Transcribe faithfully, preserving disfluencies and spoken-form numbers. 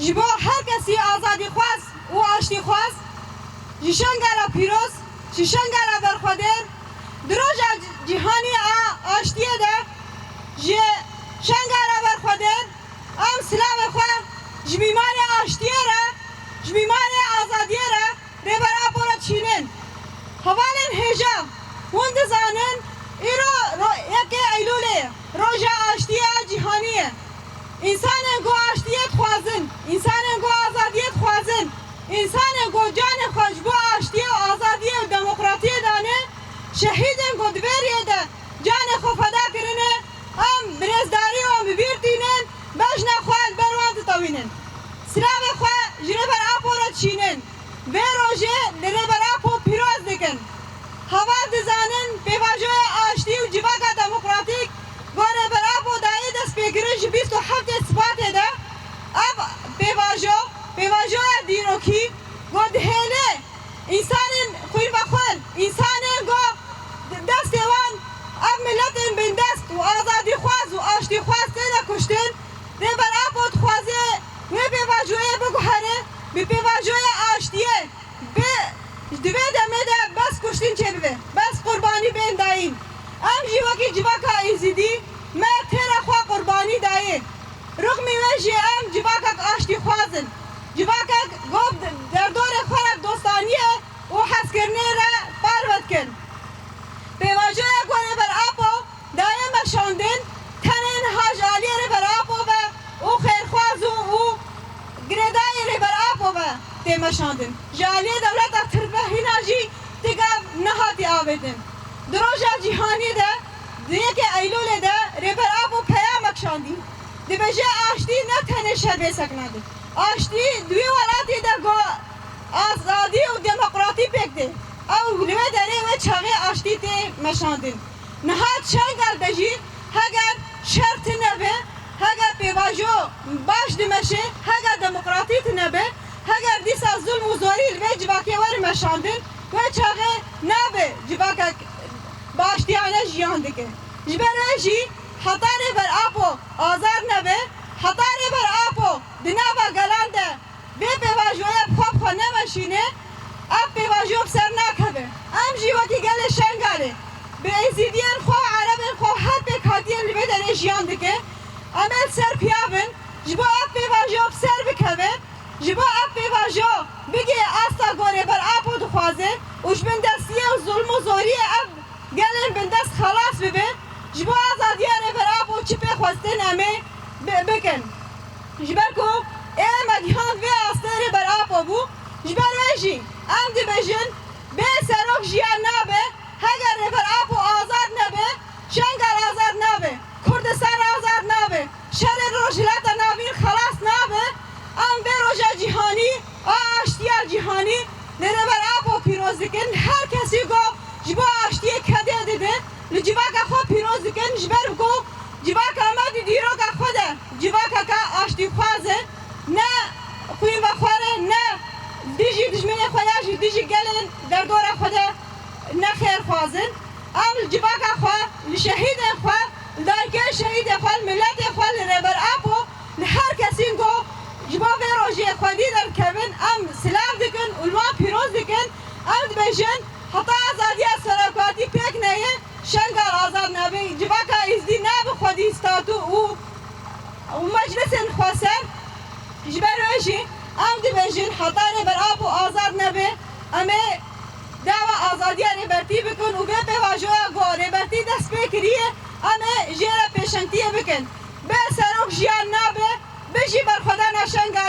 Ji bo her kesî azadîxwaz û aştîxwaz, ji Şengala pîroz, ji Şengala berxwedêr, di roja cîhanî a aştiyê de, ji Şengala berxwedêr, em silavê xwe ji mîmarê aştiyê re, ji mîmarê azadiyê re Rêber Apo re çînin. Hevalên hêja, hûn dizanin, îro ro-, yekê Eylûlê ye, roja aştiyê a cîhanî ye. Însanên ku aştiyê dixwazin, însanên ku azadiyê dixwazin, însanên ku canê xwe ji bo aştiyê û azadiyê û demokratiyê dane, şehîdên ku di vê riyê de canê xwe feda kirine, em bi rêzdarî û em bi bîr tînin, bejna xwe li ber wan ditewînin. Silavê xwe ji Rêber Apo re dişînin. Vê rojê li Rêber Apo pîroz dikin. Heval dizanin pêvajoya aştî û civaka demokratîk ku Rêber Apo dayê destpêkirin ji bîst û heftê Sibatê de, ev pêvajo, pêvajoya dîrokî ku dihêle însanên xwînvexwin, însanên ku destê wan, ev miletên bindest û azadîxwaz û aştîxwaz têne kuştin, Rêber Apo dixwaze wê pêvajoyê biguhere, bi pêvajoya aştiyê, bi, di vê demê de bes kuştin çêbibe, bes qurbanî bên dayîn. Em jî wekî civaka Êzidî me têra xwe qurbanî dayê. Rixmî wê jî em civakek aştîxwaz in. Civakek ku derdorê xwe re dostaniyê û hezkirinê re parve dikin. Pêvajoya ku Rêber Apo dayê meşandin, tenê niha ji aliyê Rêber Apo ve û xêrxwaz û, û girêdayê Rêber Apo ve tê meşandin. Ji aliyê dewleta Tirk ve hîna jî ti gav nehatî avêtin. Di roja cîhanî de, di yekê Eylûlê de Rêber Apo peyamek şandî. Dibêje aştî ne tenê şer bê sekinandin. Aştî di wî welatê de ku azadî û demokratî pêk tê. Ew li wê derê wê çaxê aştî tê meşandin. Niha Şengal de jî heger şer tune be, heger pêvajo baş dimeşe, heger demokratî tune be, heger dîsa zulm û zorî li vê civakê were meşandin, wê çaxê nabe civakek bi aştiyane jiyan dike. Ji ber wê jî heta Rêber Apo azad nebe, heta Rêber Apo di nava gelan de vê pêvajoya bi xwe bi xwe nemeşîne, ev pêvajo bi ser nakeve. Em jî wekî gelê Şengalê bi Êzidiyên xwe, Erebên xwe, her pêkhatiyên li vê derê jiyan dike. Em ê li ser piya bin, ji bo ev pêvajo bi ser bikeve, ji bo ev pêvajo bigê asta ku Rêber Apo dixwaze û ji bindestiyê û zulm û zoriyê ev gelên bindest xelas bibe, ji bo azadiya Rêber Apo çi pê xwestin em ê bi-, bikin. Ji ber ku ê me gihand vê astê Rêber Apo bû, ji ber wê jî em dibêjin, bê serok jiyan nabe, heger Rêber Apo azad nebe, Şengal azad nabe, Kurdistan azad nabe, şerê Rojhilata Navîn xelas nabe, em vê roja cîhanî a aştiya cîhanî li Rêber Apo pîroz dikin. Her kesî ku ji bo aştiyê kedê dide, li civaka xwe pîroz dikin, ji ber ku civaka me di dîroka xwe de civakeke aştîxwaz e, ne xwînvexwar e, ne dijî dijminê xwe ya jî dijî gelên derdora xwe de ne xêrxwaz in. Em li civaka xwe, li şehîdên xwe, li dayikê şehîdê xwe, li miletê xwe, li Rêber Apo, li her kesîn ku ji bo vê rojê xwedî derdikevin, em silav dikin û li wan pîroz dikin. Em dibêjin, heta azadiya serokatî pêk neyê, Şengal azad nabe, civaka Êzidî nabe xwedî statû û û meclisên xweser. Ji ber wê jî em dibêjin heta Rêber Apo azad nebe, em ê dawa azadiya Rêbertî bikin û vê pêvajoya ku Rêbertî dest pê kiriye, em ê jê re pêşengtiyê bikin. Bê serok jiyan nabe, bijî berxwedana Şengal.